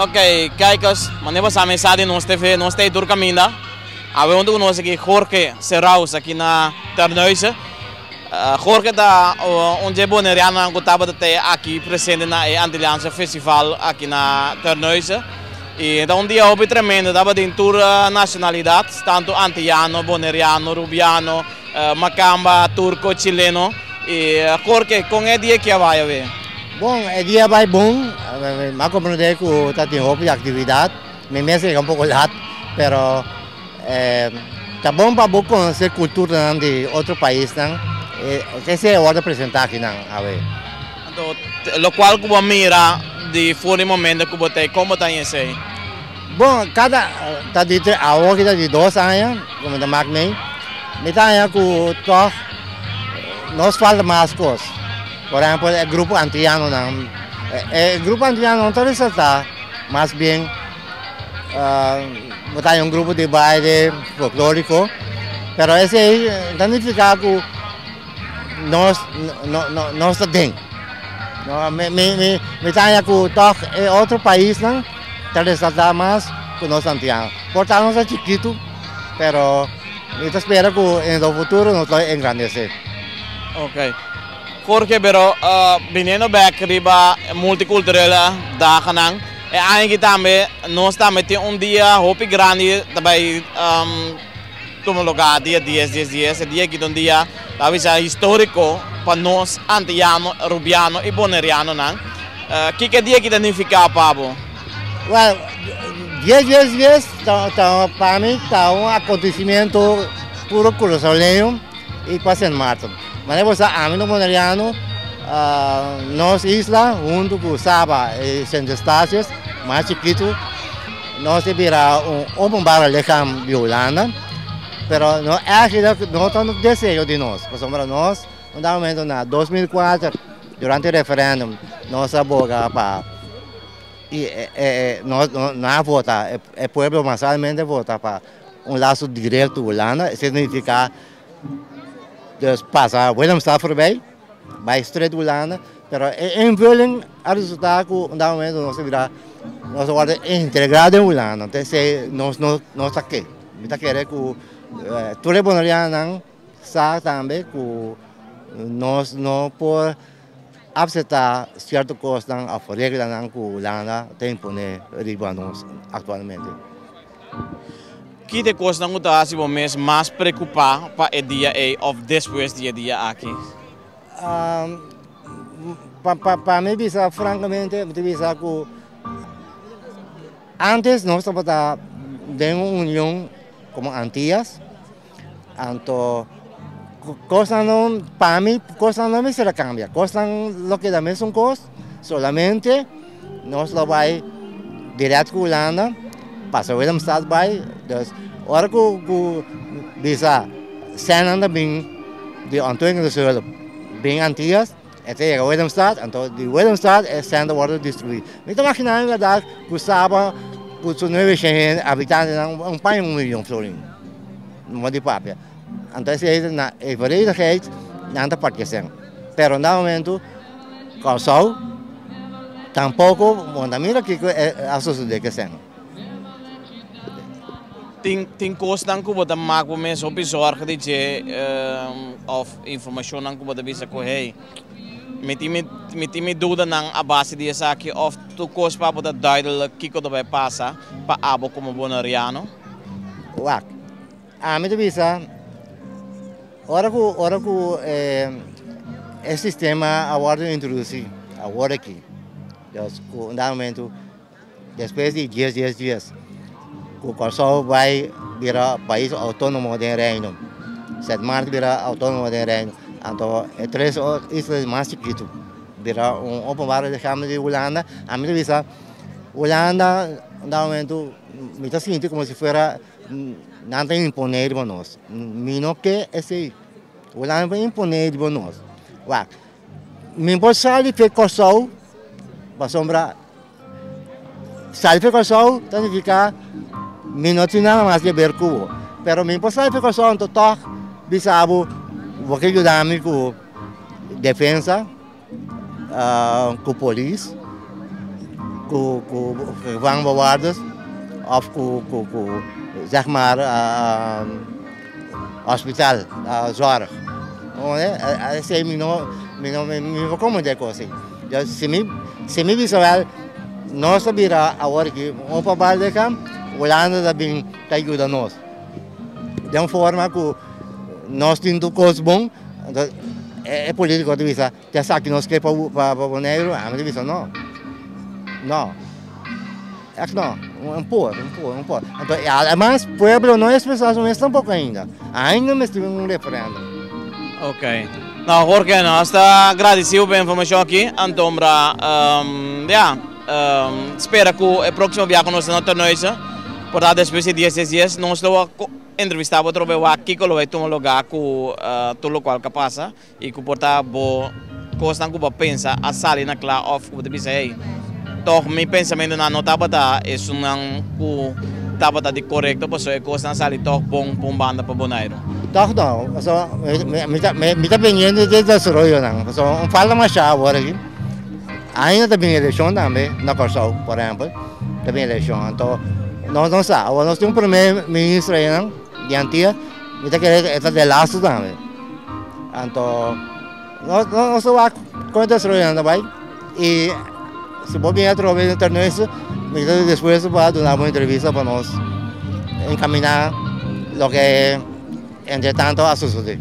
Ok, kijkers, manera bo sa mi sa di nos TV, nos ta ei tur kaminda. Awe huntu ku nos aki Jorge Serraus aki na Terneuzen. Jorge ta un dje bonerianonan ku tabata te aki presente na e Antilliaanse Festival aki na Terneuzen. I ta un dia hopi tremendo, tabatin tur nashonalidat, tantu antillano, boneriano, rubiano, makamba, turko, chileno. I Jorge, kon e dia aki a bai awe? Bon, e dia a bai bon. Mi a komprendé ku ta tin hopi aktividat. Mi mes a yega un poko lat, pero ta bon pa bo konosé kulturanan di otro paisnan. Esei a wòrdu presentá akinan awe. Anto, lokual ku bo a mira di for di momento ku bo ta ei, kon bo ta haña esei? Bon, kada ta di tres, awor ki ta di dos aña ku mi ta mak mei, mi ta haña ku tòg nos falta mas kos. Por ehèmpel, e grupo antianonan, e grupo antiano no ta resaltá, mas bien bo ta haña un grupo di baile folklóriko, pero esei ta nifiká ku nos no no nos ta den. No, mi mi mi mi ta haña ku tòg e otro paisnan ta resaltá mas ku nos antiano. Por ta nos ta chikitu, pero mi ta spera ku en lo futuro nos lo engrandesé. Ok. Jorge, pero biniendo bek riba multikulturele dagennan, e aña aki tambe nos tambe tin un dia hopi grandi ta bai Tuma lugar dia dies dies dies, e dia aki ta un dia ta bisa historico pa nos Antiyano, Rubiano y Bonerianonan. Kiko e dia aki ta nifica pa bo? Well, dies dies dies ta pa mi ta un acontecimiento puro Curaçaoleño y pa Sint Maarten. Manera bo sa ami ta Boneriano, nos isla hunto cu Saba y Sint Eustatius mas chikito. Nos a bira un openbare lichaam di Hulanda, pero no eigenlijk no ta un deseo di nos, pasobra nos un dado momento na 2004 durante e referendum nos a boga pa y nos no a vota, e pueblo masalmente a vota pa un laso directo Hulanda, esei significa dus pasa Willemstad voorbij. Bai straight Hulanda, pero e invulling a resulta ku un dado momento nos a bira, nos a wòrdu integrá den Hulanda. Entonces esei nos no no ta ke. Mi ta kere ku tur e bonerianonan sa tambe ku nos no por apseptá sierto kosnan òf reglanan ku Hulanda ta imponé riba nos aktualmente. Ki ta e kosnan ku ta hasi bo mes mas preokupá pa e dia ei òf despues di e dia aki? Pa mi bisa frankamente, mi ta bisa ku ántes nos tabata den un union komo Antias, anto kosnan no, pa mi kosnan no mester a kambia, kosnan lo keda mesun kos, solamente. Nos lo bai direct ku Hulanda, pasa Willemstad bai, dus ora ku ku bisa sènnan ta bin di ontwikkelingshulp bin Antillas, e ta yega Willemstad, anto di Willemstad e sèn ta wòrdu distribuí. Mi ta maginá en bèrdat ku Saba ku su nuebe shen hende habitantenan un paña un miyon florin, no di papia. Anto esei na e voledigheid nan ta parti e sèn, pero na momento. Kòrsou tampoko bo no ta mira kiko a sosodé ku esei. Tin tin kosnan ku bo ta mak bo mes hopi zòrg di dje òf informashonnan ku bo ta bisa ku hey mi tin mi mi tin mi dudanan a base di esaki òf tur kos pa bo ta duidelijk kiko ta bai pasa pa abo komo boneriano? Wak, ami ta bisa. Ora ku ora ku e sistema a wòrdu introdusí awor aki, dus ku un dado momento despues di dies dies dies ku Kòrsou bai bira pais outónomo den Reino, Sint Maarten bira outónomo den Reino, anto e tres isla mas chikitu bira un openbare lichaam di Hulanda, ami ta bisa Hulanda un dado momento mi ta sinti komo si fuera. Nan ta imponé riba nos. Mi no ke esei. Hulanda por imponé riba nos. Wak, mi por sali fe Kòrsou pasobra sali fe Kòrsou ta nifiká mi no tin nada mas di haber ku bo. Pero mi por sali fe Kòrsou anto tòg bisa bo, bo ke yuda mi ku. Defensa, ku polis, ku ku gevangenbewaarders of ku ku ku zeg maar hospital zorg. Esei mi no mi no mi no comprende e kos ei. Si mi si mi bisa wèl nos ta bira awor aki un pa balde kam Hulanda ta bin ta yuda nos den un forma ku nos tin tur kos bon e politico ta bisa Ta esaki nos ke pa pa Boneiru? Ami ta bisa no. No. Echt no. Un por, un por, un por. Anto, ademas, pueblo no expresa su mes tampoco ainda. Ainda mester un referendum. Ok. No, Jorge, nos ta agradecido pa e informacion aki. Antombra, um, ja, um, spera cu e proximo biaha cu nos ta na Terneuzen, por ta despues di dies dies dies, nos lo entrevista bo atrobe wak kico lo bay tuma lugar cu tur locual cu a pasa. I ku por ta bo kosnan ku bo a pensa a sali na kla òf ku bo ta bisa, hey, tòg mi pensamentunan no tabata esunnan ku tabata di korekto pasobra e kosnan a sali tòg bon pa un banda pa Boneiru. Tòg no, pasobra mi ta mi ta pendiente di e desaroyonan, pasobra un falta masha awor aki. Ainda ta bin elekshon tambe na Kòrsou, por ehèmpel, ta bin elekshon. Anto nos no sa, awor nos tin un prome minister einan di Antia. Mi ta kere e ta de lastu tambe. Anto nos nos ta wak kon e desaroyonan ta bai i si bo bini atrobe den Terneuzen mi ta dispuesto pa duna bo entrevista pa nos encaminá loke entre tanto a sosodé.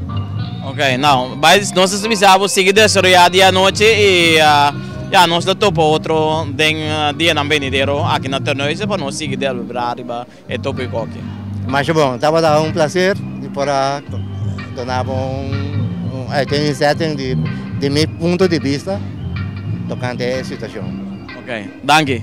Ok, nou, bai nos ta bisa bo sigui desaroyá di anochi i ya nos ta topa otro den dianan benidero aki na Terneuzen pa nos sigui deliberá riba E tópiko aki. Masha bon, tabata un placer di por a duna bo un uiteenzetting di mi punto di bista tocante e situacion. Ok, danki.